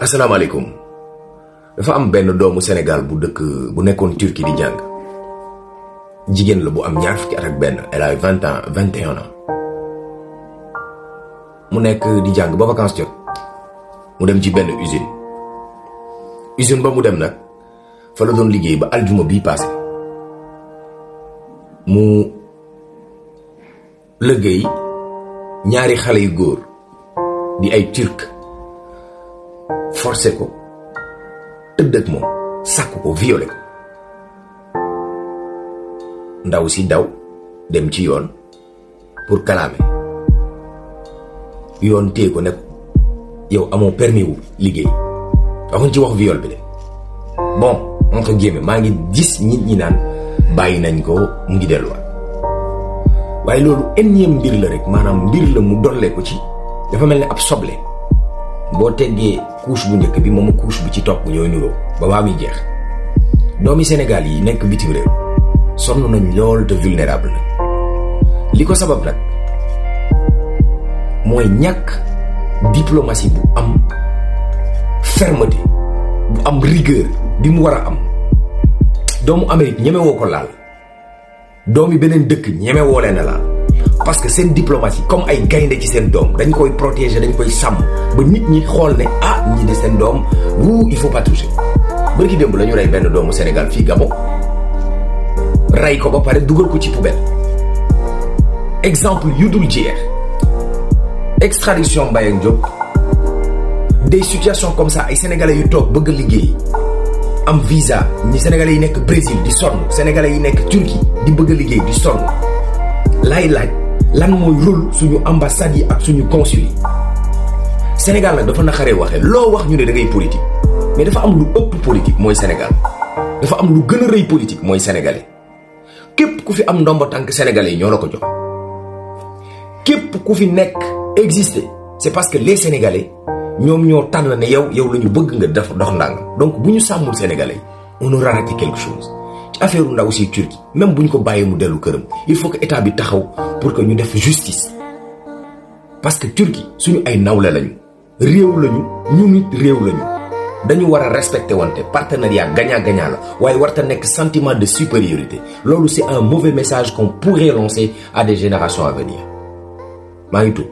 asalaamaaleykum dafa am benn doomu Sénégal bu nekkoon Turquie di jàng jigéen la bu am ñaar fukki at ak benn elle a 21 ans mu nekk di jàng ba vacances jot mu dem ci benn usine ba mu dem nag fa la doon liggéey ba aljuma bii passé mu liggéey ñaari xale yu góor di ay turc forcé ko tëdd ak moom sàkku ko violé ko ndaw si daw dem ci yoon pour kalaame yoon téye ko ne ko yow amoo permis wu liggéey waxuñ ci wax viol bi de bon entre guillemets maa ngi gis nit ñi naan bàyyi nañ ko mu ngi delluwaat waaye loolu énième mbir la rek maanaam mbir la mu dollee ko ci dafa mel ne ab soble boo teggee couche bu njëkk bi moom couche bi ci topp ñooy nuroo ba baa muy jeex doomi Sénégal yi nekk bitim réew sonn nañ lool te vulnérable na li ko sabab nag mooy ñàkk diplomatie bu am fermeté bu am rigueur bi mu war a am doomu Amérique ñeme woo ko laal doomi beneen dëkk ñeme woo leen a laal parce que seen diplomatie comme ay gaynde ci seen doom dañ koy protéger dañ koy sàmm ba nit ñi xool ne ñi de seen doom il faut pas toucher. bërki démb la ñu rey benn doomu Sénégal fii Gabon rey ko ba pare dugal ko ci poubelle exemple yu dul jeex extradition Mbaye ak Diop des situations comme ça ay sénégalais yu toog bëgg a liggéey am visa ñi sénégalais yi nekk Brésil di sonn sénégalais yi nekk Turquie di bëgg a liggéey di sonn laay laaj lan mooy rôle suñu ambassades yi ak suñu consul yi Sénégal nag dafa naqaree waxee loo wax ñu ne da ngay politique mais dafa am lu ëpp politique mooy Sénégal dafa am lu gën a rëy politique mooy sénégalais képp ku fi am ndombo tànk sénégalais yi ñoo la ko jox képp ku fi nekk exister c'est parce que les sénégalais ñoom ñoo tànn ne yow la ñu bëgg nga def dox ndànk donc bu ñu sàmmul sénégalais yi on aura raté quelque chose ci affaire u ndaw si Turquie même bu ñu ko bàyyee mu dellu këram il faut que état bi taxaw pour que ñu def justice parce que Turquie suñu ay nawle lañu réew lañu ñu nit réew lañu dañu war a respecter wante partenariat gagnant-gagnant la waaye warta nekk sentiment de supériorité loolu c'est un mauvais message qu'on pourrait lancer à des générations à venir maa ngi tudd